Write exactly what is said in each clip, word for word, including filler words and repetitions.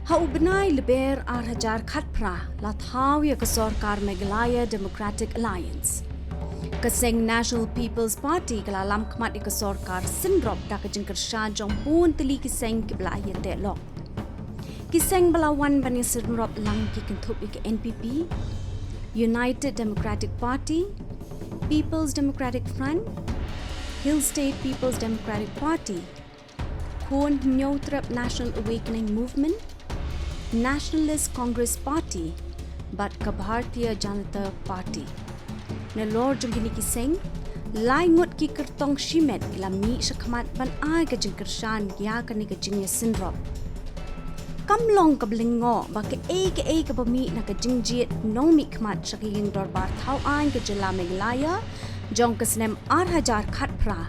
Ha u bnai Lber ar hajar khatphra la thaw ïa ka sorkar Meghalaya Democratic Alliance. Ka seng National People's Party ka la lam khmat ïa ka sorkar synrop da ka jingkyrshan jong bun tylli ki seng kiba la ïateh lok. Ki seng ba la wan ban ïasynrop lang ki kynthup ïa ka N P P, United Democratic Party, People's Democratic Front, Hill State People's Democratic Party, Khun Hynñiewtrep National Awakening Movement, Nationalist Congress Party bad ka Bharatiya Janata Party. Nalor jong kine ki seng, lai ngut ki kyrtong shimet ki la mih shakhmat ban ai ka jingkyrshan ïa kane ka jingïasynrop. Kam long kaba lyngngoh ba kaei kaei kaba mih na ka jingjied nongmihkhmat sha ka ïing dorbar thaw aiñ ka jylla Meghalaya jong ka snem ar hajar khatphra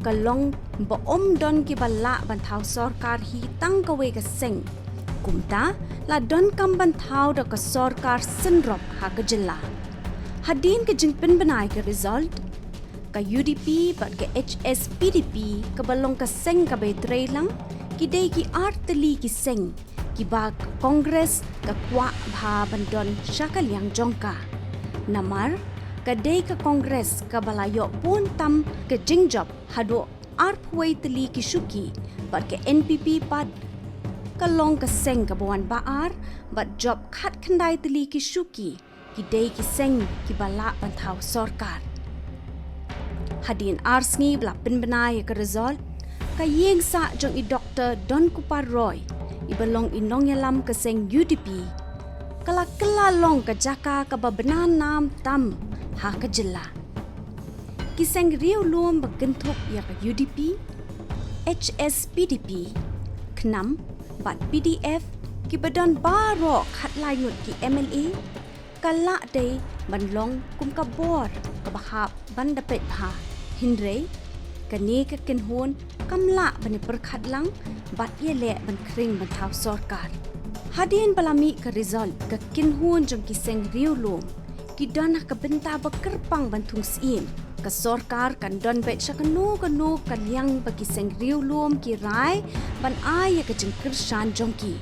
ka long ba ym don kiba lah ban thaw sorkar hi tang kawei ka seng. Kumta la donkam ban thaw da ka sorkar synrop ha ka jylla. Hadien ka jingpynbna ïa ka result, ka U D P bad ka H S P D P kaba long ka seng kaba ïatreilang, ki dei ki ar tylli ki seng kiba ka Congress ka kwah bha ban don sha ka liang jong ka. Namar ka dei ka Congress kaba la ïoh bun tam ka jingjop haduh arphew wei tylli ki shuki bad ka N P P pat ka long ka seng kaba wan ba ar bad jop khatkhyndai tylli ki shuki ki dei ki seng kiba lah ban thaw sorkar. Hadien ar sngi ba la pynbna ïa ka result, ka ïing sah jong i Doktor Donkupar Roy, iba long i nongïalam ka seng U D P, ka la kylla long ka jaka kaba bna nam tam ha ka jylla. Ki seng riewlum ba kynthup ïa ka U D P, H S P D P, KHNAM bad P D F kiba don baroh khatlai ngut ki M L A, ka lah dei ban long kum ka bor kaba hap ban da peit bha. Hynrei kane ka kynhun kam lah ban ïa pyrkhat lang bad ïaleh ban khring ban thaw sorkar. Hadien ba la mih ka result, ka kynhun jong ki seng riewlum ki don ha ka bynta ba kyrpang ban thung syiem. Ka sorkar kan don beit sha kano kano ka liang ba ki seng riewlum ki rai ban ai ïa ka jingkyrshan jong ki.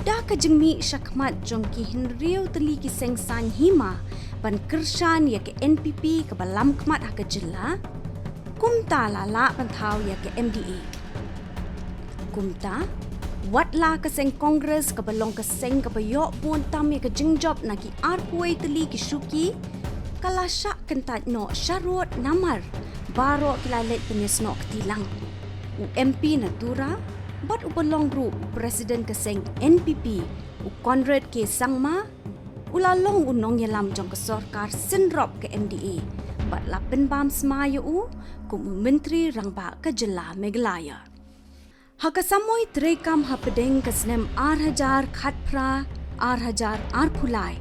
Da ka jingmih shakhmat jong ki hynriew tylli ki seng saiñ hima ban kyrshan ïa ka N P P kaba lam khmat ha ka jylla, kumta la lah ban thaw ïa ka M D A. Kumta, wat la ka seng Congress kaba long ka seng kaba ïoh bun tam ïa ka jingjop na ki arphew wei tylli ki shuki, ka la shah kyntait noh sharud namar baroh ki la leit pynïasnoh kti lang. U M P na Tura bad uba long ruh u President ka seng N P P, u Conrad K Sangma, u la long u nongïalam jong ka sorkar synrop ka M D A bad la pynbam smai ïa u kum u Myntri Rangbah ka jylla Meghalaya. Ha ka samoi treikam hapdeng ka snem ar hajar khatphra ar hajar arphew lai,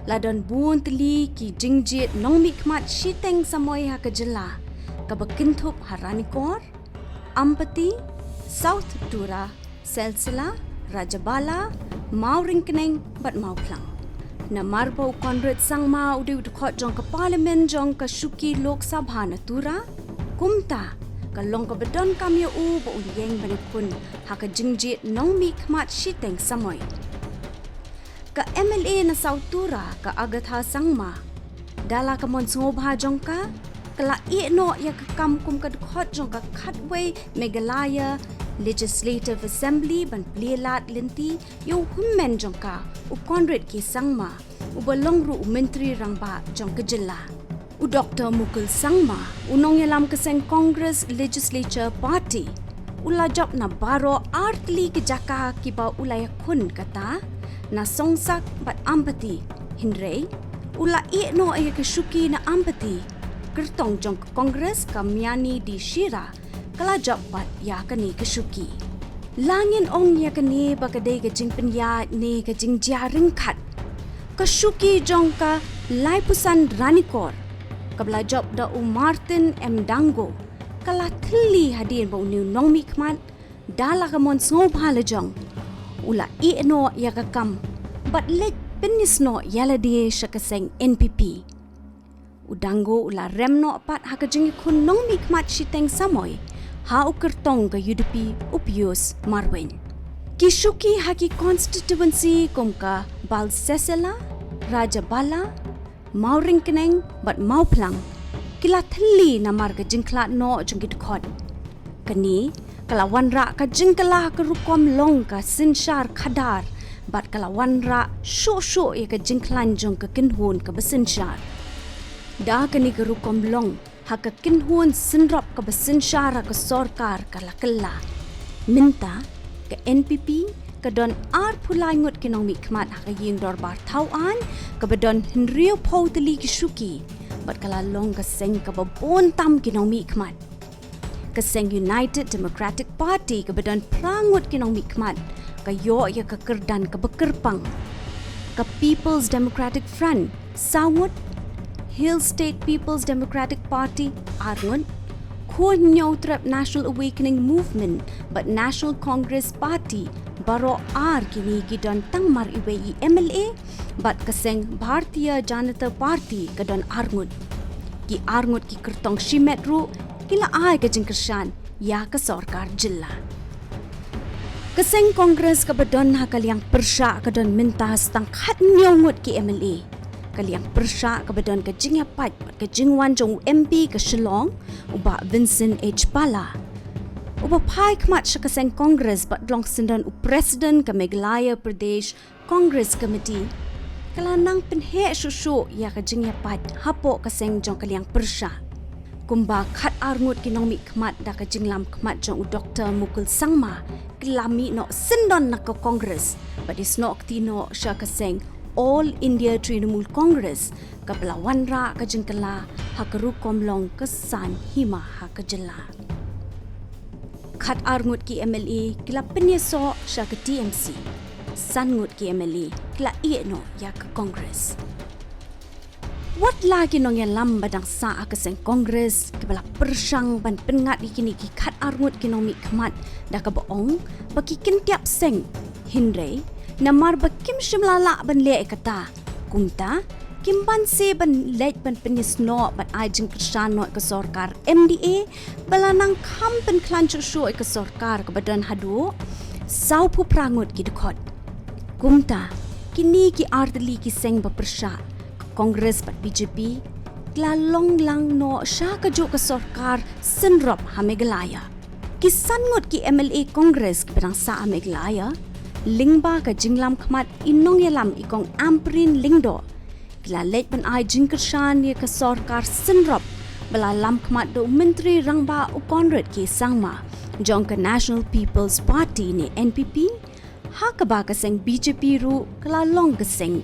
la don bun tylli ki jingjied nongmihkhmat shiteng samoi ha ka jylla, kaba kynthup ha Ranikor, Ampati, South Tura, Silsila, Rajabala, Mawryngkneng bad Mawphlang. Namar ba u Conrad Sangma u dei u dkhot jong ka Parliament jong ka shuki Lok Sabha na Tura, kumta ka long kaba donkam ïa u ba un ïeng ban ïakhun ha ka jingjied nongmihkhmat shiteng samoi. Ka M L A na South Tura, ka Agatha Sangma, da la ka mon sngewbha jong ka, ka la ïeh noh ïa ka kam kum ka dkhot jong ka khatwei Meghalaya Legislative Assembly ban plie lad lynti ïa u hynmen jong ka, u Conrad K Sangma, uba long ruh u Myntri Rangbah jong ka jylla. U Doktor Mukul Sangma, u nongïalam ka seng Congress Legislature Party, u la jop na baroh ar tylli ki jaka kiba u la ïakhun, kata na Songsak bad Ampati. Hynrei u la ïeh noh ïa ka shuki na Ampati. Kyrtong jong ka Congress, ka Miani D Shira, ka la jop pat ïa kane ka shuki. La ngin ong ïa kane ba ka dei ka jingpynïaid ne ka jingjia ryngkat. Ka shuki jong ka laiphew san Ranikor, kaba la jop da u Martin M Dango, ka la thylli hadien ba une u nongmihkhmat, da la ka mon sngewbha la jong, u la ïeh noh ïa ka kam bad leit pynïasnoh ïa lade sha ka seng N P P. U Dango u la rem noh pat ha ka jingïakhun nongmihkhmat shiteng samoi ha u kyrtong ka U D P, u Pius Marwein. Ki shuki ha ki constituency kum ka Balsesela, Rajabala, Mawryngkneng bad Mawphlang ki la thylli namar ka jingkhlad noh jong ki dkhot. Kane ka la wanrah ka jingkylla ha ka rukom long ka synshar khadar bad ka la wanrah shuh shuh ïa ka jingkhlaiñ jong ka kynhun kaba synshar. Da kane ka rukom long ha ka kynhun synrop kaba synshar ha ka sorkar ka la kylla. Mynta ka N P P ka don arphew lai ngut ki nongmihkhmat ha ka ïing dorbar thaw aiñ kaba don hynriewphew tylli ki shuki bad ka la long ka seng kaba bun tam ki nongmihkhmat. Ka seng United Democratic Party kaba don phra ngut ki nongmihkhmat ka ïoh ïa ka kyrdan kaba kyrpang. Ka People's Democratic Front saw ngut, Hill State People's Democratic Party ar ngut, Khun Hynñiewtrep National Awakening Movement bad National Congress Party baroh ar kine ki don tang mar iwei i M L A bad ka seng Bharatiya Janata Party ka don ar ngut. Ki ar ngut ki kyrtong shimet ruh ki la ai ka jingkyrshan ïa ka sorkar jylla. Ka seng Congress kaba don ha ka liang pyrshah ka don mynta sa tang khathynñiew ngut ki M L A. Ka liang pyrshah kaba don ka jingïapait bad ka jingwan jong u M P ka Shillong, u Bah Vincent H Pala, uba phai khmat sha ka seng Congress bad long syndon u President ka Meghalaya Pradesh Congress Committee, ka la nang pynheh shuh shuh ïa ka jingïapait hapoh ka seng jong ka liang pyrshah. Kumba khatar ngut ki nongmihkhmat da ka jinglam khmat jong u Doktor Mukul Sangma ki la mih noh syndon na ka Congress bad ïasnoh kti noh sha ka seng All India Trinamool Congress kaba la wanrah ka jingkylla ha ka rukom long ka saiñ hima ha ka jylla. Khatar ngut ki M L A ki la pynïasoh sha ka T M C. San ngut ki M L A ki la ïeh noh ïa ka Congress. Wat la ki nongïalam ba dang sah ha ka seng Congress kiba la pyrshang ban pynngat ïa kine ki khatar ngut ki nongmihkhmat da kaba ong ba ki kyntiap seng. Hynrei namar ba kim shym la lah ban leh ïa kata, kumta kim banse ban leit ban pynïasnoh ban ai jingkyrshan noh ïa ka sorkar M D A ba la nang kham pynkhlaiñ shuh shuh ïa ka sorkar kaba don haduh sawphew phra ngut ki dkhot. Kumta kine ki ar tylli ki seng ba pyrshah, ka Congress bad B J P, ki la long lang noh sha kajuh ka sorkar synrop ha Meghalaya. Ki san ngut ki M L A Congress kiba dang sah ha Meghalaya, lyngba ka jinglam khmat i nongïalam i Kong Ampareen Lyngdoh, ki la leit ban ai jingkyrshan ïa ka sorkar synrop ba la lam khmat da u Myntri Rangbah u Conrad K Sangma jong ka National People's Party ne N P P, ha kaba ka seng B J P ruh ka la long ka seng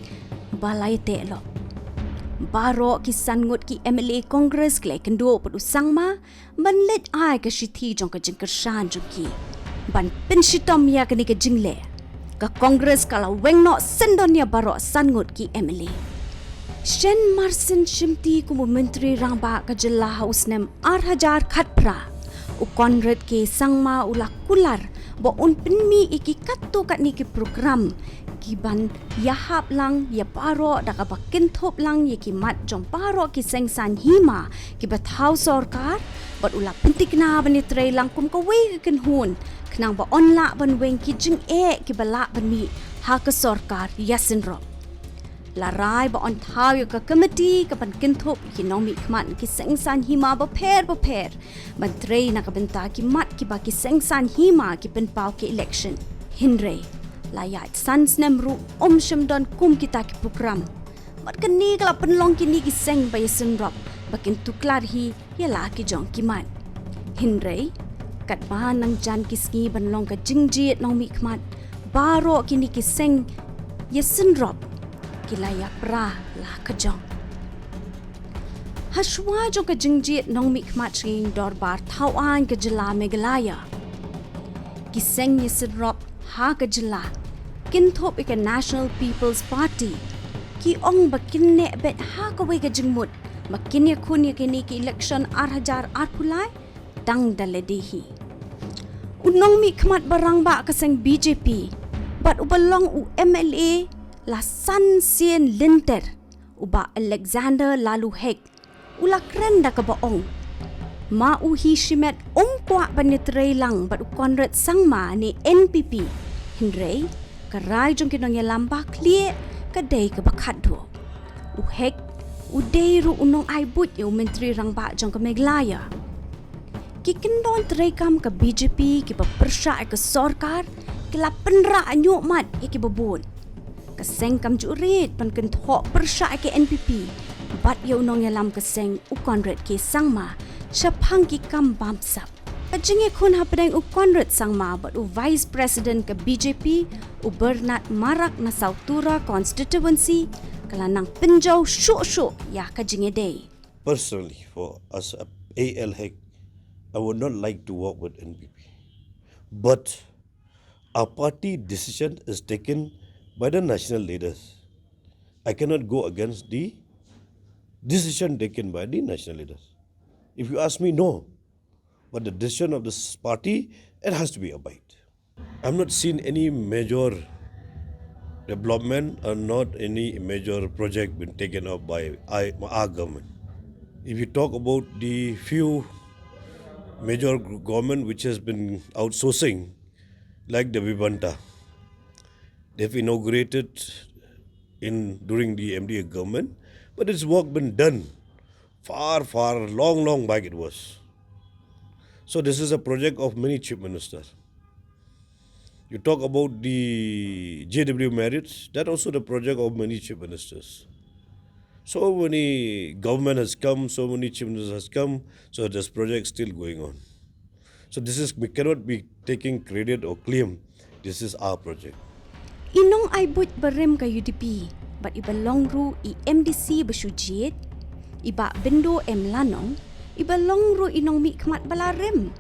ba la ïateh lok. Baroh ki san ngut ki M L A Congress ki la ïakynduh bad u Sangma ban leit ai ka shithi jong ka jingkyrshan jong ki ban pynshitom ïa kane ka jingleh. Ka Congress ka la weng noh syndon ïa baroh san ngut ki M L A. Shen marsien shimti kum u Myntri Rangbah ka jylla ha u snem ar hajar khatphra, u Conrad K Sangma u la kular ba un pynmih ïa ki katto katne ki program kiban ïahap lang ïa baroh da kaba kynthup lang ïa ki mat jong baroh ki seng saiñ hima kiba thaw sorkar, bad u la pynthikna ban ïatrei lang kum kawei ka kynhun khnang ba yn lah ban weng ki jingeh kiba lah ban mih ha ka sorkar ïasynrop. La rai ba yn thaw ïa ka komiti kaban kynthup ïa ki nongmihkhmat na ki seng saiñ hima bapher bapher ban trei na ka bynta ki mat kiba ki seng saiñ hima ki pynpaw ha ki election. Hynrei la ïaid san snem ruh ym shym don kum kita ki program. Bad kane ka la pynlong kine ki seng ba ïasynrop ba kin tuklar hi ïa la ki jong ki mat. Hynrei katba nang jan ki sngi ban long ka jingjied nongmihkhmat, baroh kine ki seng ïasynrop ki la ïapra la ka jong. Hashwa jong ka jingjied nongmihkhmat sha ka ïing dorbar thaw aiñ ka jylla Meghalaya, ki seng ïasynrop ha ka jylla kynthup ïa ka National People's Party ki ong ba kin neh beit ha kawei ka jingmut ba kin ïakhun ïa kine ki election ar hajar arphew lai tang da lade hi. U nongmihkhmat ba rangbah ka seng B J P bad uba long u M L A la san sien lynter, u Bah Alexander Laloo Hek, u la kren da kaba ong, ma u hi shimet um kwah ban ïatrei lang bad u Conrad Sangma ne N P P, Hynrei ka rai jong ki nongïalam ba khlieh ka dei kaba khatduh. U Hek u dei ruh u nongai buit ïa u Myntri Rangbah jong ka Meghalaya. Ki kyndon treikam ka B J P kiba pyrshah ïa ka sorkar ki la pynrah ñiuhmat ïa kiba bun. Ka seng kam ju rit ban kynthoh pyrshah ïa ka N P P bad ïa u nongïalam ka seng u Conrad K Sangma shaphang ki kam bamsap. Ka jingïakhun hapdeng u Conrad Sangma bad u Vice President ka B J P u Bernard Marak na South Tura constituency ka la nang pynjaw shuh shuh ïa ka jingïadei. Personally, for us, uh, A L Hek, I would not like to work with N P P. But our party decision is taken by the national leaders. I cannot go against the decision taken by the national leaders. If you ask me, no. But the decision of this party, it has to be obeyed. I've not seen any major development or not any major project been taken up by I, our government. If you talk about the few major g-, government which has been outsourcing, like the Vivanta, they've inaugurated in during the M D A government, but it's work been done far, far, long, long back it was. So this is a project of many chief ministers. You talk about the J W Marriott, that also the project of many chief ministers. So many government has come, so many chief ministers has come, so this project still going on. So this is, we cannot be taking credit or claim this is our project. I nongai buit barim ka U D P bad iba long ruh i M D C ba shu jied, i Bah Bindo M Lanong, iba long ruh i nongmihkhmat ba la rim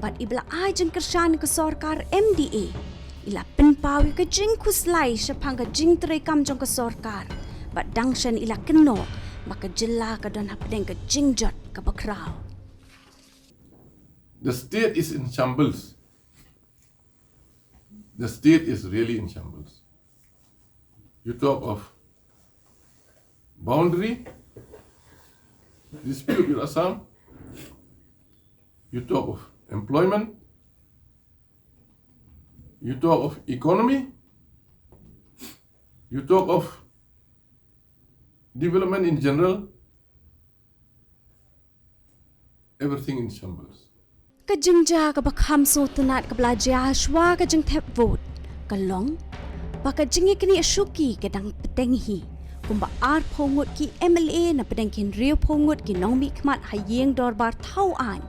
bad iba la ai jingkyrshan ka sorkar M D A, i la pynpaw ïa ka jingkhuslai shaphang ka jingtreikam jong ka sorkar bad dang shen i la kynnoh ba ka jylla ka don hapdeng ka jingjot kaba khraw. The state is in shambles. The state is really in shambles. You talk of boundary dispute with Assam. You talk of employment. You talk of economy. You talk of development in general. Everything in shambles. Ka jingjia kaba kham sngewtynnat kaba la jia hashwa ka jingthep vote ka long ba ka jingïaknieh shuki ka dang bteng hi, kumba arphew ngut ki M L A na pdeng ki hynriewphew ngut ki nongmihkhmat ha ïing dorbar thaw aiñ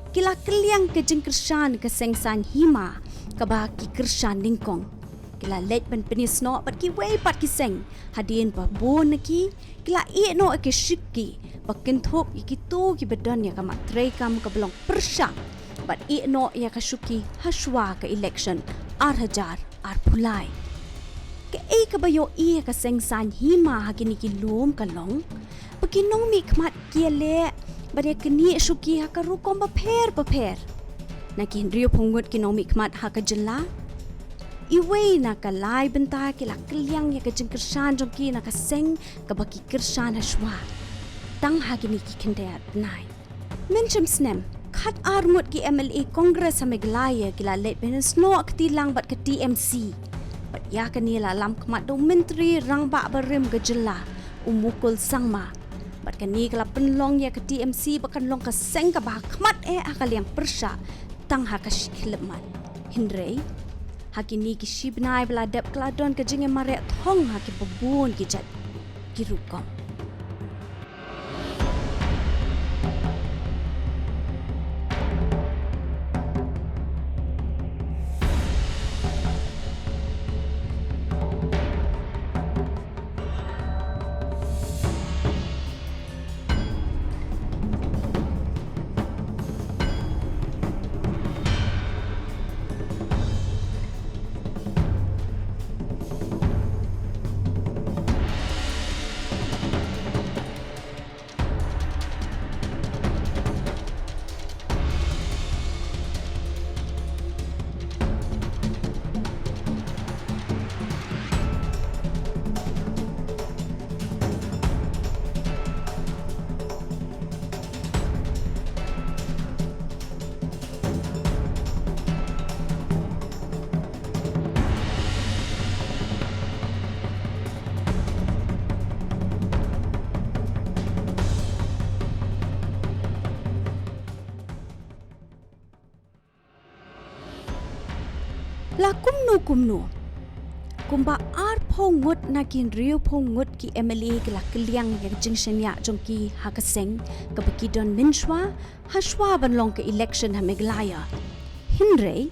ki la kylliang ka jingkyrshan ka seng saiñ hima kaba ki kyrshan nyngkong. Ki la leit ban pynïasnoh bad kiwei pat ki seng hadien ba bun na ki ki la ïeh noh ïa ki shuki ba kynthup ïa kito kiba don ïa ka mat treikam kaba long pyrshah bad ïeh noh ïa ka shuki hashwa ka election ar hajar arphew lai. Kaei kaba ïohi ïa ka seng saiñ hima ha kine ki lum ka long ba ki nongmihkhmat ki ïaleh bad ïaknieh shuki ha ka rukom bapher bapher. Na ki hynriewphew ngut ki nongmihkhmat ha ka jylla, iwei na ka lai bynta ki la kylliang ïa ka jingkyrshan jong ki na ka seng kaba ki kyrshan hashwa. Tang ha kine ki khyndai ar bnai, mynshem snem, khat ar ngut ki M L A Congress ha Meghalaya ki la leit ban ïasnoh kti lang bad ka T M C. Bad ïa kane la lam khmat da u Myntri Rangbah barim ka jylla, u Mukul Sangma. Bad kane ka la pynlong ïa ka T M C ba kan long ka seng kaba ha khmat eh ha ka liang pyrshah tang ha ka shi khyllipmat. Hynrei ha kine ki shi bnai ba la dep ka la don ka jingïamareh thong ha kiba bun ki jait ki rukom. La kumno kumno, kumba arphew ngut na ki hynriewphew ngut ki M L A ki la kylliang ïa ka jingshaniah jong ki ha ka seng kaba ki don mynshuwa, ha shuwa ban long ka election ha Meghalaya. Hynrei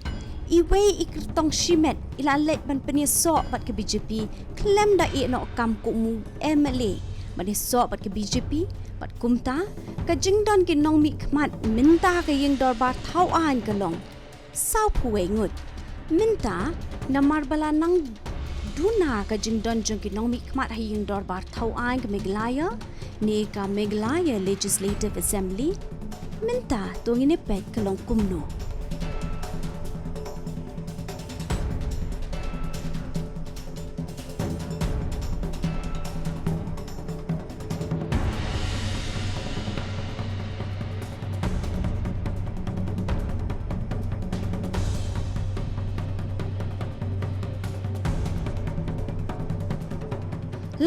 iwei i kyrtong shimet i la leit ban pynïasoh bad ka B J P khlem da ïeh noh kam kum u M L A, ban ïasoh bad ka B J P. Bad kumta, ka jingdon ki nongmihkhmat mynta ha ka ïing dorbar thaw aiñ ka long sawphew wei ngut. Mynta, namar ba la nang duna ka jingdon jong ki nongmihkhmat ha ïing dorbar thaw aiñ ka Meghalaya, ne ka Meghalaya Legislative Assembly, mynta to ngin ïa peit ka long kumno.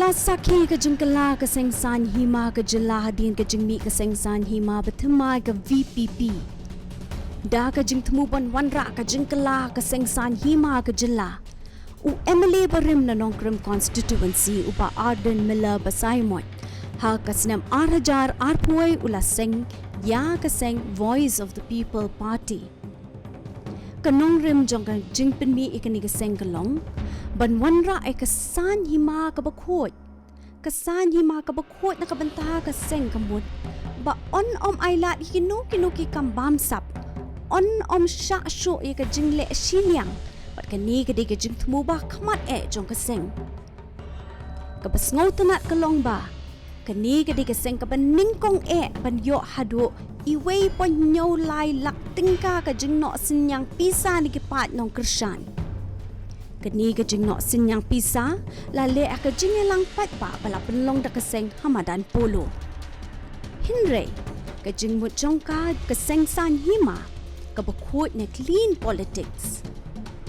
La sakhi ka jingkylla ka seng saiñ hima ka jylla hadien ka jingmih ka seng saiñ hima ba thymmai ka V P P. Da ka jingthmu ban wanrah ka jingkylla ka seng saiñ hima ka jylla, u M L A barim na Nongkrem Constituency, u Bah Ardent Miller Basaiawmoit, ha ka snem ar hajar arphew u la seng ïa ka seng Voice of the People Party. Ka nongrim jong ka jingpynmih ïa kane ka seng ka long ban wanrah ïa ka saiñ hima kaba khuid. Ka saiñ hima kaba khuid na ka bynta ka seng ka mut ba un ym ailad ïa kino kino ki kam bamsap, un ym shah shuh ïa ka jingleh shiliang. Bad kane ka dei ka jingthmu ba khmat eh jong ka seng. Kaba sngewtynnat ka long ba kane ka dei ka seng kaba nyngkong eh ban ïoh haduh iwei point hynñiew lai lak tyngka ka jingnoh synñiang pisa na ki paid nongkyrshan. Kane ka jingnoh synñiang pisa la leh ha ka jingïalang paidbah ba la pynlong da ka seng ha madan Polo. Hynrei ka jingmut jong ka, ka seng saiñ hima kaba khuid ne clean politics,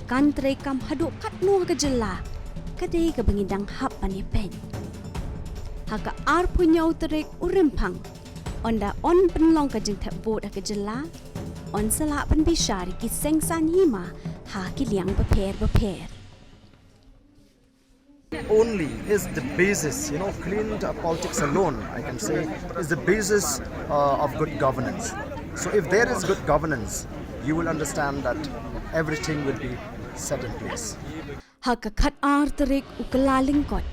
kan treikam haduh katno ha ka jylla, ka dei kaba ngi dang hap ban ïa peit. Ha ka arphew hynñiew tarik u Rymphang, ynda un pynlong ka jingthep vote ha ka jylla, un sa lah pynbishar ïa ki seng saiñ hima ha ki liang bapher bapher. Only is the basis, you know, clean uh, politics alone, I can say, is the basis uh, of good governance. So if there is good governance, you will understand that everything will be set in place. Ha ka khat ar tarik u Kyllalyngkot,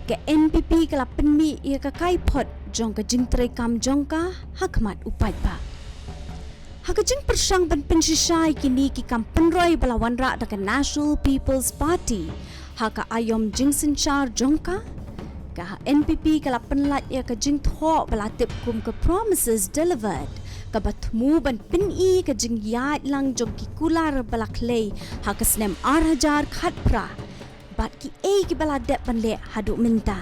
ka N P P ka la pynmih ïa ka kaiphod jong ka jingtreikam jong ka ha khmat u paidbah. Ha ka jingpyrshang ban pynshisha ïa kine ki kam pynroi ba la wanrah da ka National People's Party ha ka aïom jingsynshar jong ka, ka N P P ka la pynlait ïa ka jingthoh ba la tip kum ka Promises Delivered, kaba thmu ban pyni ka jingïaid lang jong ki kular ba la khlei ha ka snem ar hajar khatphra bad kiei kiba la dep ban leh haduh mynta.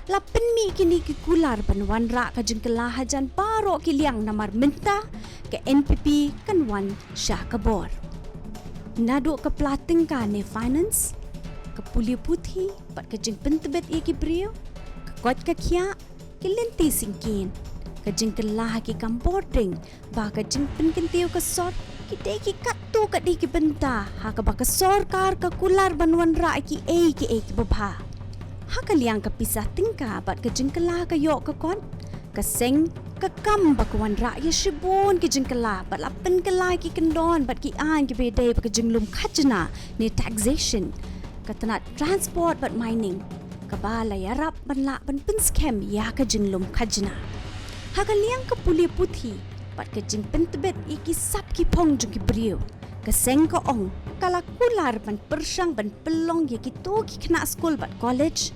La pynmih kine ki kular ban wanrah ka jingkylla hajan baroh ki liang namar mynta ka N P P kan wan sha ka bor. Naduh ka pla tyngka ne finance, ka pule puthi bad ka jingpyntbit ïa ki briew, ka koit ka khiah, ki lynti syngkien, ka jingkylla ha ki kam bording, ba ka jingpynkyntiew ka sor, ki dei ki katto katne ki bynta ha kaba ka sorkar ka kular ban wanrah kiei kiei kiba bha. Ha ka liang ka pisa tyngka bad ka jingkylla ka ïoh ka kot, ka seng ka kam ba ka wanrah ïa shibun ki jingkylla bad la pynkylla ki kyndon bad ki aiñ kiba ïadei bad ka jinglum khajna ne taxation, ka tnat transport bad mining, kaba la ïarap ban lah ban pynskhem ïa ka jinglum khajna. Ha ka liang ka pule puthi bad ka jingpyntbit ïa ki sap ki phong jong ki briew, ka seng ka ong ka la kular ban pyrshang ban pynlong ïa kito ki khynnah skul bad college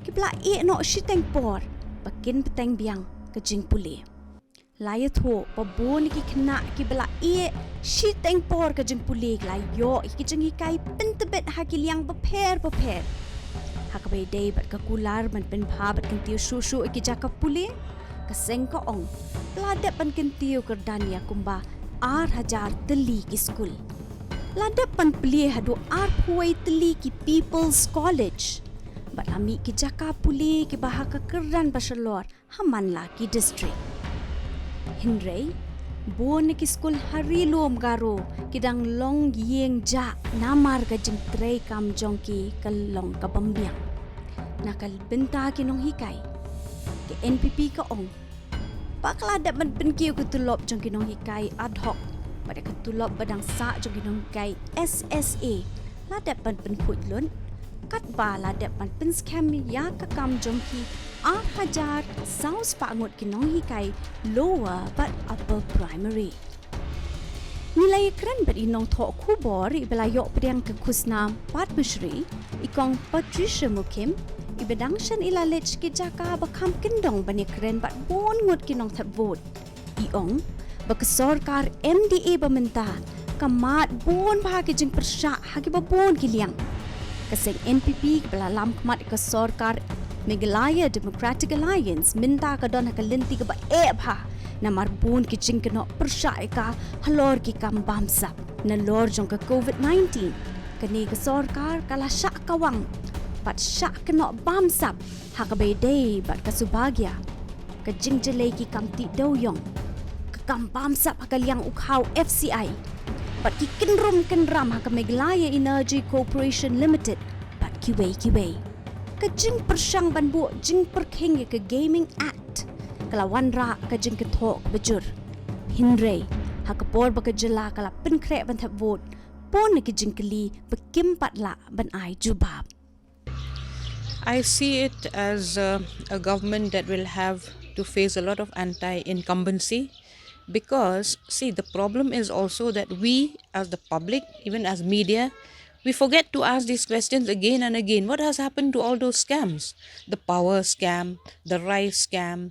kiba la ïeh noh shiteng por ba kin bteng biang ka jingpule. La ïathuh ba bun ki khynnah kiba la ïeh shiteng por ka jingpule ki la ïoh ki jinghikai pyntbit ha ki liang bapher bapher. Ha kaba ïadei bad ka kular ban pynbha bad kyntiew shuh shuh ïa ki jaka pule, ka seng ka ong ba la dep ban kyntiew kyrdan ïa kumba ar hajar tylli ki skul. La dep ban plie haduh arphew wei tylli ki People's College bad la mih ki jaka pule kiba ha ka kyrdan ba shalor ha man la ki district. Hynrei Bun na ki skul ha Ri Lum Garo ki dang long ïing jah namar ka jingtrei kam jong ki ka long ka bym biang. Na ka bynta ki nonghikai, ka N P P ka ong ba ka la dep ban pynkiew ka tulop jong ki nonghikai ad hoc bad ka tulop ba dang sah jong ki nonghikai S S A la dep ban pynkhuid lut, katba la dep ban pynskhem ïa ka kam jong ki ar hajar saw spah ngut ki nonghikai lower bad upper primary. Ngi la ïakren bad i nongthoh khubor iba la ïoh pdiang ka khusnam Padma Shri, i Kong Patricia Mukhim, iba dang shen i la leit sha ki jaka ba kham kyndong ban ïakren bad bun ngut ki nongthep vote. I ong ba ka sorkar M D A ba mynta ka mad bun bha ki jingpyrshah ha kiba bun ki liang. Ka seng N P P kaba la lam khmat ka sorkar Meghalaya Democratic Alliance mynta ka don ha ka lynti kaba eh bha namar bun ki jingkynnoh pyrshah ïa ka halor ki kam bamsap. Nalor jong ka covid nineteen, kane ka sorkar ka la shah kawang bad shah kynnoh bamsap ha kaba ïadei bad ka Saubhagya, ka jingjyllei ki kam tih dewïong, ka kam bamsap ha ka liang u khaw F C I, bad ki kynrum kynram ha ka Meghalaya Energy Corporation Limited bad kiwei kiwei. Ka jingpyrshang ban buh jingpyrkhing ïa ka Gaming Act ka la wanrah ka jingkynthoh kaba jur. Hynrei ha ka por ba ka jylla ka la pynkhreh ban thep vote, bun na ki jingkylli ba kim pat lah ban ai jubab. I see it as a, a government that will have to face a lot of anti incumbency because, see, the problem is also that we, as the public, even as media, we forget to ask these questions again and again. What has happened to all those scams? The power scam, the rice scam,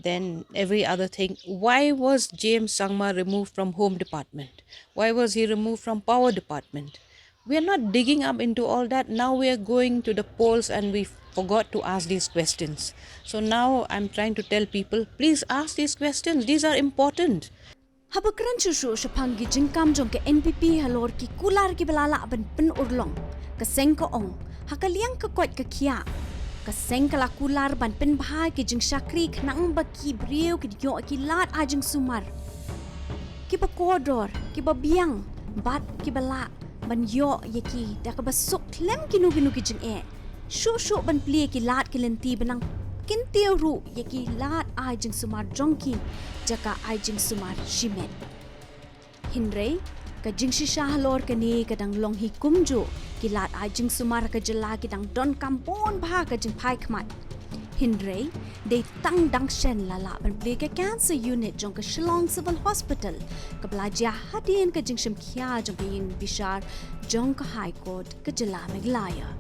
then every other thing. Why was James Sangma removed from Home Department? Why was he removed from Power Department? We are not digging up into all that. Now we are going to the polls and we forgot to ask these questions. So now I'm trying to tell people, please ask these questions. These are important. Haba kren shuh shuh shaphang ki jingkam jong ka N P P halor ki kular kiba la lah ban pynurlong, ka seng ka ong, ha ka liang ka koit ka khiah, ka seng ka la kular ban pynbha ki jingshakri khnang ba ki briew ki ïoh ki lad ai jingsumar kiba kordor, kiba biang bad kiba lah ban ïoh ïa ki da kaba suk khlem kino kino ki jingeh. Shuh shuh ban plie ki lad ki lynti ba nang kyntiew ruh ïa ki lad ai jingsumar jong ki jaka ai jingsumar shimet. Hynrei ka jingshisha halor kane ka dang long hi kumjuh, ki lad ai jingsumar ka jylla ki dang donkam bun bha ka jingphai khmat. Hynrei dei tang dang shen la lah ban plie ka cancer unit jong ka Shillong Civil Hospital kaba la jia hadien ka jingshim khia jong ka ïing bishar jong ka High Court ka jylla Meghalaya.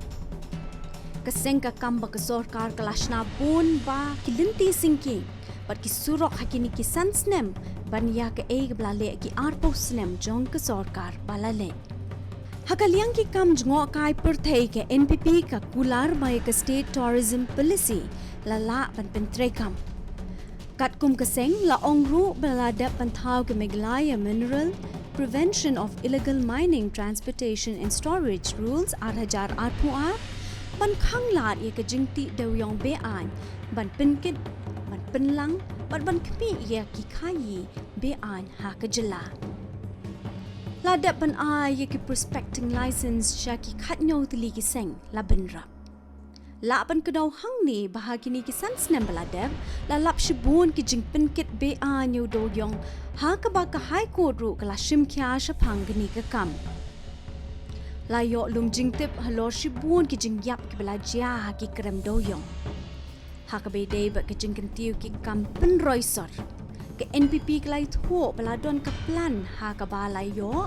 Ka seng ka kam ba ka sorkar ka la shna bun bha ki lynti syngkien bad ki surok ha kine ki san snem ban ïa kaei kaba la leh ki arphew snem jong ka sorkar ba la leit. Ha ka liang ki kam jngohkai pyrthei, ka N P P ka kular ba ïa ka State Tourism Policy la lah ban pyntreikam. Katkum ka seng, la ong ruh ba la dep ban thaw ka Meghalaya Mineral Prevention of Illegal Mining, Transportation and Storage Rules ar hajar arphew ar ban khanglad ïa ka jingtih dewïong be-aiñ, ban pynkit, ban pynlang bad ban khmih ïa ki khaïi be-aiñ ha ka jylla. La dep ban ai ïa ki prospecting license sha ki khathynñiew tylli ki seng la bynrap. Lah ban kdew hangne ba ha kine ki san snem ba la dep, la lap shibun ki jingpynkit be-aiñ ïa u dewïong ha kaba ka High Court ruh ka la shim khia shaphang kane ka kam. La ïoh lum jingtip halor shibun ki jingïap kiba la jia ha ki krem dewïong. Ha kaba ïadei bad ka jingkyntiew ki kam pynroi sor, ka N P P ka la ïathuh ba la don ka plan ha kaba la ïoh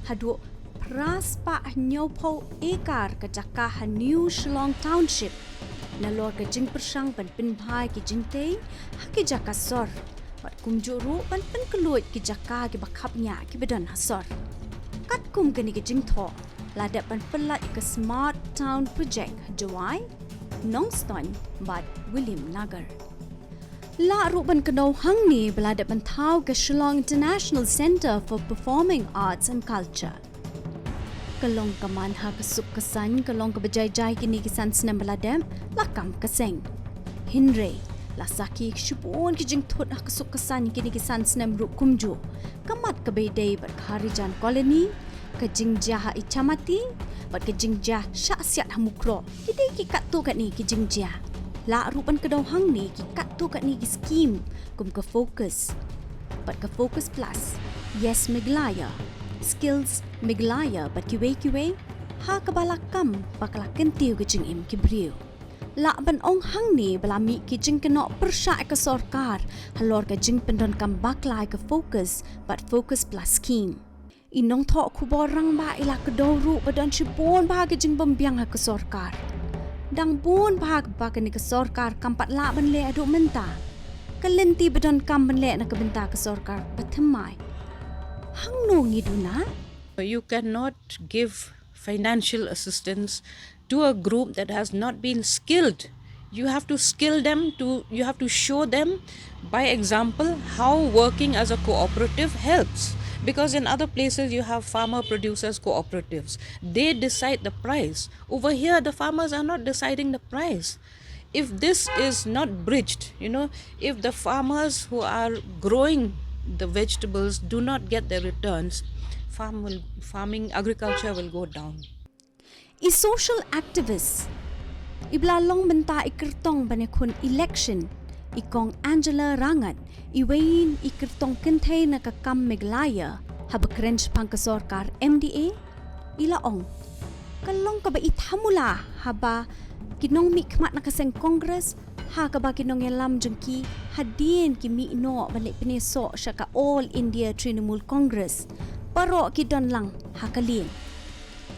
haduh phra spah hynñiewphew ekar ka jaka ha New Shillong Township nalor ka jingpyrshang ban pynbha ki jingtei ha ki jaka sor bad kumjuh ruh ban pynkylluid ki jaka kiba khapngiah kiba don ha sor. Katkum kane ka jingthoh, la dep ban pynlait ïa ka Smart Town Project ha Jowai, Nongstoiñ bad Williamnagar. Lah ruh ban kdew hangne ba la dep ban thaw ka Shillong International Centre for Performing Arts and Culture. Ka long ka man ha ka suk ka saiñ, ka long kaba jai jai kine ki san snem ba la dep, la kam ka seng. Hynrei La sakhi shibun ki jingthut ha ka suk ka saiñ kine ki san snem ruh kumjuh. Ka mat ka Baiadei bad ka Harijan Colony, ka jingjia ha Ichamati, bad ka jingjia shah siat ha Mukroh. Ki dei ki katto katne ki jingjia. Lah ruh ban kdew hangne ki katto katne ki skim kum ka Focus bad ka Focus Plus, Yes Meghalaya, Skills Meghalaya bad kiwei kiwei, ha kaba la kam ba ka la kyntiew ka jingim ki briew. Lah ban ong hangne ba la mih ki jingkynnoh pyrshah ïa ka sorkar halor ka jingpyndonkam bakla ïa ka Focus bad Focus Plus Scheme. I nongthoh khubor rangbah i la kdew ruh ba don shibun bha ki jingbymbiang ha ka sorkar. Dang bun bha ba kane ka sorkar kam pat lah ban leh haduh mynta. Ka lynti ba donkam ban leh na ka bynta ka sorkar ba thymmai. Hangno ngi duna? You cannot give financial assistance to a group that has not been skilled. You have to skill them to, you have to show them by example how working as a cooperative helps. Because in other places you have farmer producers cooperatives. They decide the price. Over here, the farmers are not deciding the price. If this is not bridged, you know, if the farmers who are growing the vegetables do not get their returns, farm will, farming, agriculture will go down. I social activist i ba la long mynta i kyrtong ban ïakhun election, i Kong Angela Rangat, iwei i kyrtong kynthei na ka kam Meghalaya haba kren shaphang ka sorkar M D A, i la ong, ka long kaba i thamula haba ki nongmihkhmat na ka seng Congress ha kaba ki nongïalam jong ki hadien ki mih noh ban leit pynïasoh sha ka All India Trinamool Congress. Baroh ki don lang ha ka lieng.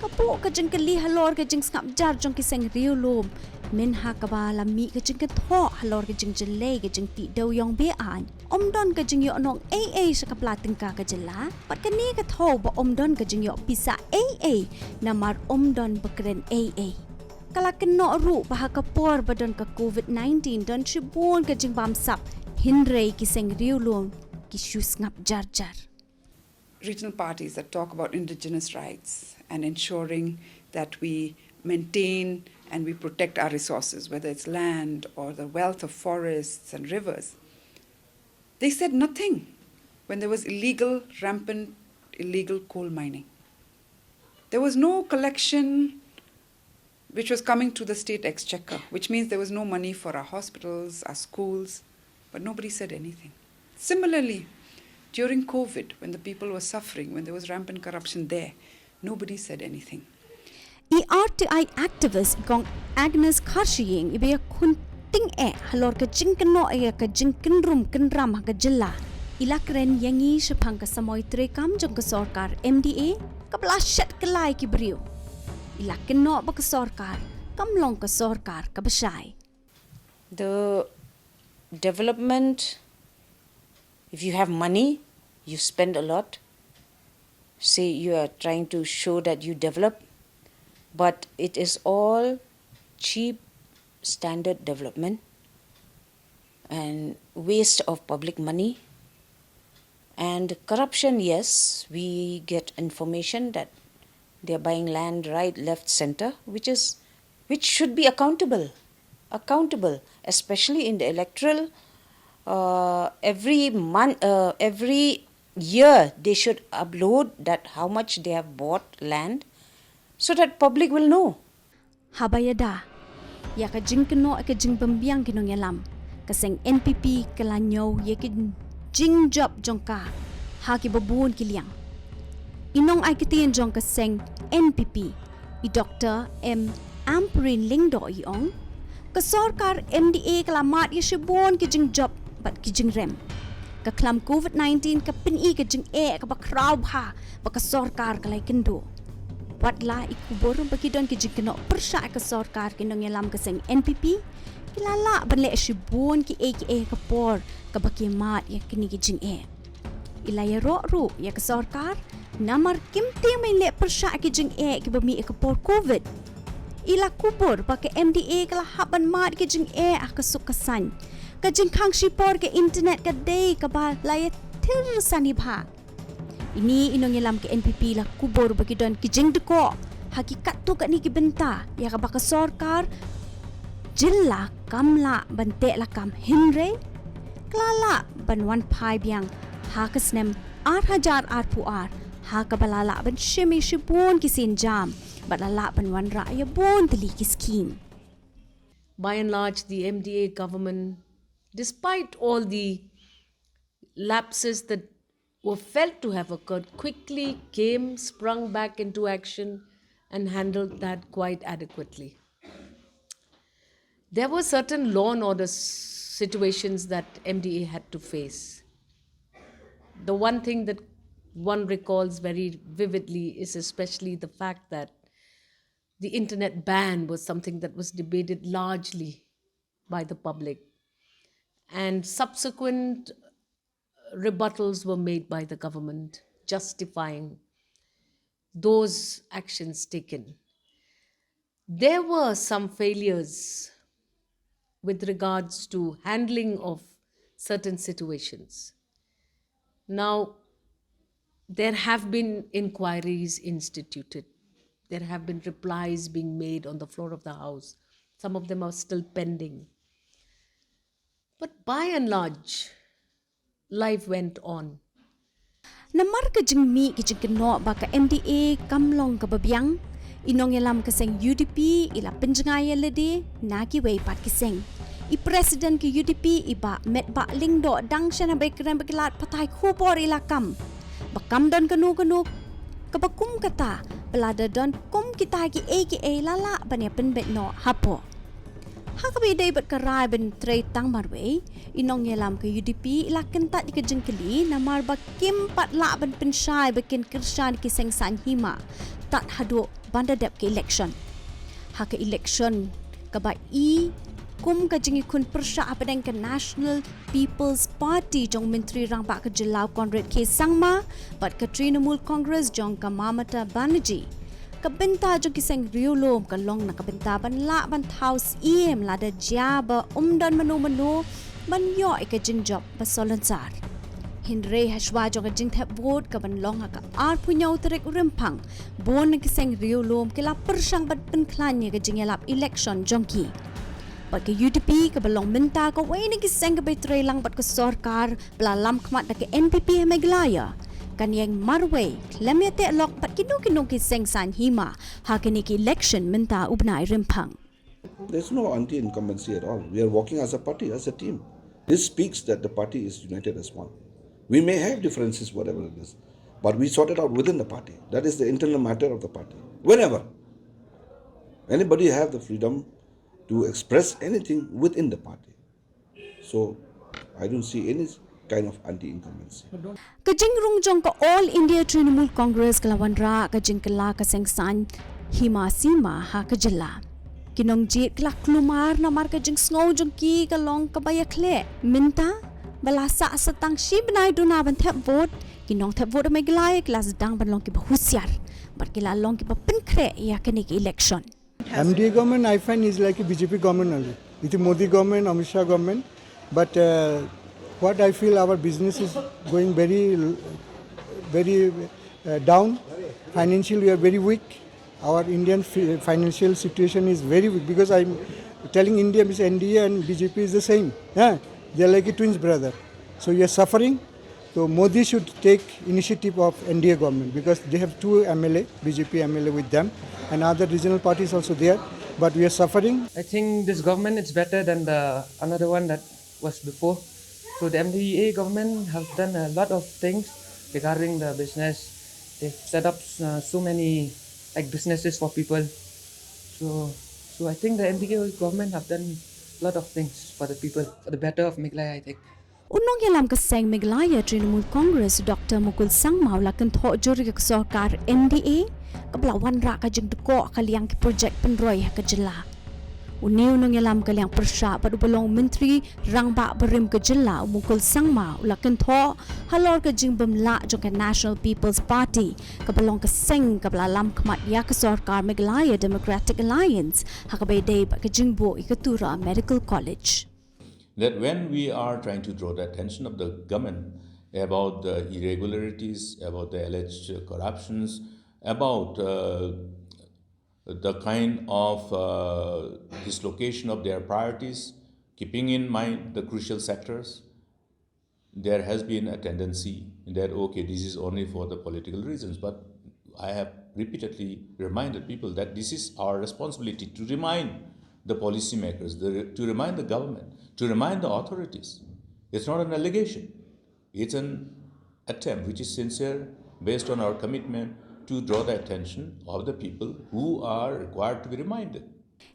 Ka buh ka jingkylli halor ka jingsngap jar jong ki seng riewlum, mynha kaba la mih ka jingkynthoh halor ka jingjyllei ka jingtih dewïong be-aiñ. Ym don ka jingïoh nong ei ei sha ka pla tyngka ka jylla, bad kane ka thew ba ym don ka jingïoh pisa ei ei namar ym don ba kren ei ei. Ka la kynnoh ruh ba ha ka por ba don ka Covid nineteen don shibun ka jingbamsap, hynrei ki seng riewlum ki shu sngap jar jar. Regional parties that talk about indigenous rights and ensuring that we maintain and we protect our resources, whether it's land or the wealth of forests and rivers, they said nothing when there was illegal, rampant, illegal coal mining. There was no collection which was coming to the state exchequer, which means there was no money for our hospitals, our schools, but nobody said anything. Similarly, during Covid, when the people were suffering, when there was rampant corruption there, nobody said anything. I R T I activist i Kong Agnes Kharshiing i ba ïakhun tyngeh halor ka jingkynnoh ïa ka jingkynrum kynram ha ka jylla, i la kren ïa ngi shaphang ka samoi treikam jong ka sorkar M D A kaba la shet kylla ïa ki briew. I la kynnoh ba ka sorkar kam long ka sorkar kaba shai. The development, if you have money, you spend a lot. Say you are trying to show that you develop, but it is all cheap standard development and waste of public money. And corruption, yes, we get information that they're buying land right, left, center, which is, which should be accountable, accountable, especially in the electoral. Uh, every month, uh, every year, they should upload that how much they have bought land, so that public will know. Haba ïada ïa ka jingkynnoh ïa ka jingbymbiang ki nongïalam, ka seng N P P ka la ñiew ïa ki jingjop jong ka ha kiba bun ki liang. I nongai ktien jong ka seng N P P, i Doktor M Ampareen Lyngdoh, i ong, ka sorkar M D A ka la mad ïa shibun ki jingjop bad ki jingrem. Ka khlam Covid nineteen ka pyni ka jingeh kaba khraw bha ba ka sorkar ka la ïakynduh. Wat la i khubor ba ki don ki jingkynnoh pyrshah ïa ka sorkar, ki nongïalam ka seng N P P ki la lah ban leh shibun kiei kiei ha ka por kaba ki mad ïa kine ki jingeh. I la ïaroh ruh ïa ka sorkar namar kim tieng ban leh pyrshah ïa ki jingeh kiba mih ha ka por Covid. I la khubor ba ka M D A ka la hap ban mad ïa ki jingeh ha ka suk ka saiñ. Ka jingkhang shipor ka internet ka dei kaba la ïathir sani bha. Ine i nongïalam ka N P P la khubor ba ki don ki jingdkoh ha ki katto katne ki bynta ïa kaba ka sorkar Jylla kam lah ban teh lakam hynrei ka la lah ban wan phai biang ha ka snem ar hajar arphew ar, ha kaba la lah ban shim ïa shibun ki sienjam bad la lah ban wanrah ïa bun tylli ki skhim. By and large, the M D A government, despite all the lapses that were felt to have occurred, quickly came, sprung back into action, and handled that quite adequately. There were certain law and order s- situations that M D A had to face. The one thing that one recalls very vividly is especially the fact that the internet ban was something that was debated largely by the public, and subsequent rebuttals were made by the government justifying those actions taken. There were some failures with regards to handling of certain situations. Now, there have been inquiries instituted. There have been replies being made on the floor of the House. Some of them are still pending. But by and large, life went on. Namar ka jingmih ki jingkynnoh ba ka M D A kam long kaba biang, i nongïalam ka seng U D P i la pynjngai ïa lade na kiwei pat ki seng. I president ka U D P i Bah Metbah Lyngdoh dang shen ha bai kren ba ki lad pathai khubor i la kam ba kam don kano kano kaba kum kata ba lada don kum kita kiei kiei la lah ban ïa pynbeit noh hapoh. Ha kaba ïadei bad ka rai ban trei tang marwei, i nongïalam ka U D P i la kyntait ïa ka jingkylli namar ba kim pat lah ban pynshai ba kin kyrshan ki seng saiñ hima tad haduh ban da dep ka election. Ha ka election kaba i kum ka jingïakhun pyrshah hapdeng ka National People's Party jong Myntri Rangbah ka jylla u Conrad K Sangma bad ka Trinamool Congress jong ka Mamata Banerjee. Ka bynta jong ki seng riewlum ka long na ka bynta ban lah ban thaw syiem lada jia ba um don mano mano ban ïoh ïa ka jingjop ba solonsar. Hynrei hashwa jong ka jingthep vote ka ban long ha ka arphew hynñiew tarik u Rymphang, bun na ki seng riewlum ki la pyrshang ban pynkhlaiñ ïa ka jingïalap election jong ki. Bad ka U D P kaba long mynta kawei na ki seng kaba trei lang bad ka sorkar ba la lam khmat da ka N P P ha Meghalaya, kan ïeng marwei khlem ïateh lok bad kino kino ki seng saiñ hima ha kane ka election mynta u bnai Rymphang. There's no anti-incumbency at all. We are working as a party, as a team. This speaks that the party is united as one. We may have differences, whatever it is, but we sort it out within the party. That is the internal matter of the party. Whenever anybody have the freedom to express anything within the party. So I don't see any kind of anti-incumbency. Ka jingrung jong ka All India Trinamool Congress ka la wanrah ka jingkylla ka seng saiñ hima sima ha ka jylla. Ki nongjied ki la kulmar namar ka jingsngew jong ki ka long kaba ïakhleh. Mynta ba la sah sa tang shi bnai duna ban thep vote, ki nongthep vote ha Meghalaya ki la sdang ban long kiba husiar bad ki la long kiba pynkhreh ïa kane ka election. M D A government, I find, is like a B J P government only. It's a Modi government, Amit Shah government. But uh, what I feel, our business is going very, very uh, down. Financially, we are very weak. Our Indian fi- financial situation is very weak because I'm telling India, means N D A and B J P is the same. Yeah? They are like a twins brother. So we are suffering. So Modi should take initiative of N D A government because they have two M L A, B J P M L A with them, and other regional parties also there. But we are suffering. I think this government is better than the another one that was before. So the M D A government have done a lot of things regarding the business. They've set up uh, so many like businesses for people. So so I think the M D A government have done a lot of things for the people for the better of Meghalaya. I think. U nongïalam ka seng Meghalaya Trinamool Congress, Doctor Mukul Sangma u la kynthoh jur ïa ka sorkar M D A kaba la wanrah ka jingdkoh ka liang ki projek pynroi ha ka jylla. Une u nongïalam ka liang pyrshah bad uba long Myntri Rangbah barim ka jylla u Mukul Sangma u la kynthoh halor ka jingbymlah jong ka National People's Party kaba long ka seng kaba la lam khmat ïa ka sorkar Meghalaya Democratic Alliance ha kaba ïadei bad ka jingbuh ïa ka Tura Medical College. That when we are trying to draw the attention of the government about the irregularities, about the alleged corruptions, about uh, the kind of uh, dislocation of their priorities, keeping in mind the crucial sectors, there has been a tendency that, okay, this is only for the political reasons. But I have repeatedly reminded people that this is our responsibility to remind the policymakers, the, to remind the government, to remind the authorities. It's not an allegation. It's an attempt which is sincere, based on our commitment to draw the attention of the people who are required to be reminded.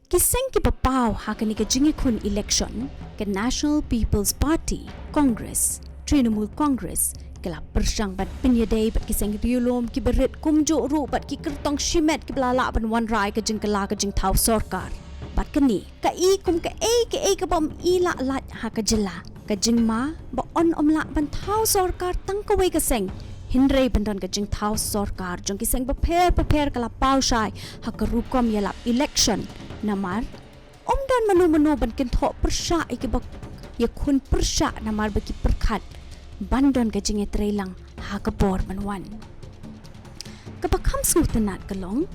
Ki seng kiba paw ha kane ka jingïakhun election, ka National People's Party, Congress, Trinamool Congress, ki la pyrshang ban pynïadei bad ki seng riewlum kiba rit, kumjuh ruh bad ki kyrtong shimet kiba la lah ban wanrah ïa ka jingkylla ka jingthaw sorkar. Bad kane ka i kum kaei kaei kaba ym i la lait ha ka jylla. Ka jingma ba yn ym lah ban thaw sorkar tang kawei ka seng, hynrei ban don ka jingthaw sorkar jong ki seng bapher bapher ka la paw shai ha ka rukom ïalap election. Namar ym don mano mano ban kynthoh pyrshah ïa kiba ïakhun pyrshah, namar ba ki pyrkhat ban don ka jingïatreilang ha ka por ban wan. Kaba kham sngewtynnat ka long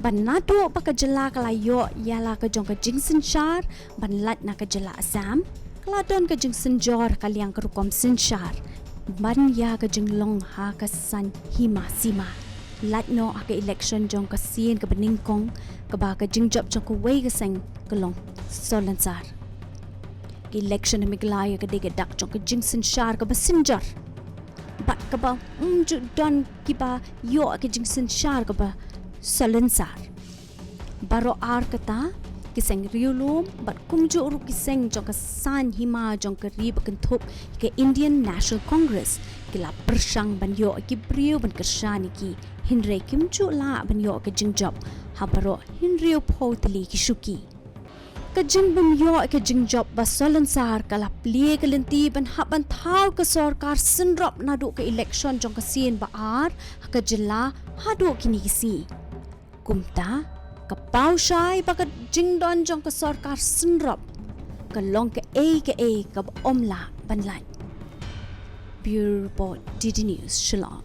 ba naduh ba ka jylla ka la ïoh ïa la ka jong ka jingsynshar ban lait na ka jylla Assam, ka la don ka jingsynjor ha ka liang ka rukom synshar ban ïa ka jinglong ha ka saiñ hima sima, lait noh ha ka election jong ka sien kaba nyngkong, kaba ka jingjop jong kawei ka seng ka long Salonsar. Ka election ha Meghalaya ka dei ka dak jong ka jingsynshar kaba synjor bad kaba ym ju don kiba ïoh ka jingsynshar kaba Salonsar. Baroh ar kata, ki seng riewlum bad kumjuh ruh ki seng jong ka saiñ hima jong ka ri ba kynthup ïa ka Indian National Congress ki la pyrshang ban ïoh ïa ki briew ban kyrshan ïa ki, hynrei kim ju lah ban ïoh ka jingjop ha baroh hynriewphew tylli ki shuki. Ka jingbym ïoh ïa ka jingjop ba Salonsar ka la plie ka lynti ban hap ban thaw ka sorkar synrop naduh ka election jong ka sien ba ar ha ka jylla haduh kine ki sngi. Kumta, ka paw shai ba ka jingdon jong ka sorkar synrop ka long kaei kaei kaba ym lah ban lait. Bureau Report, D D News, Shillong.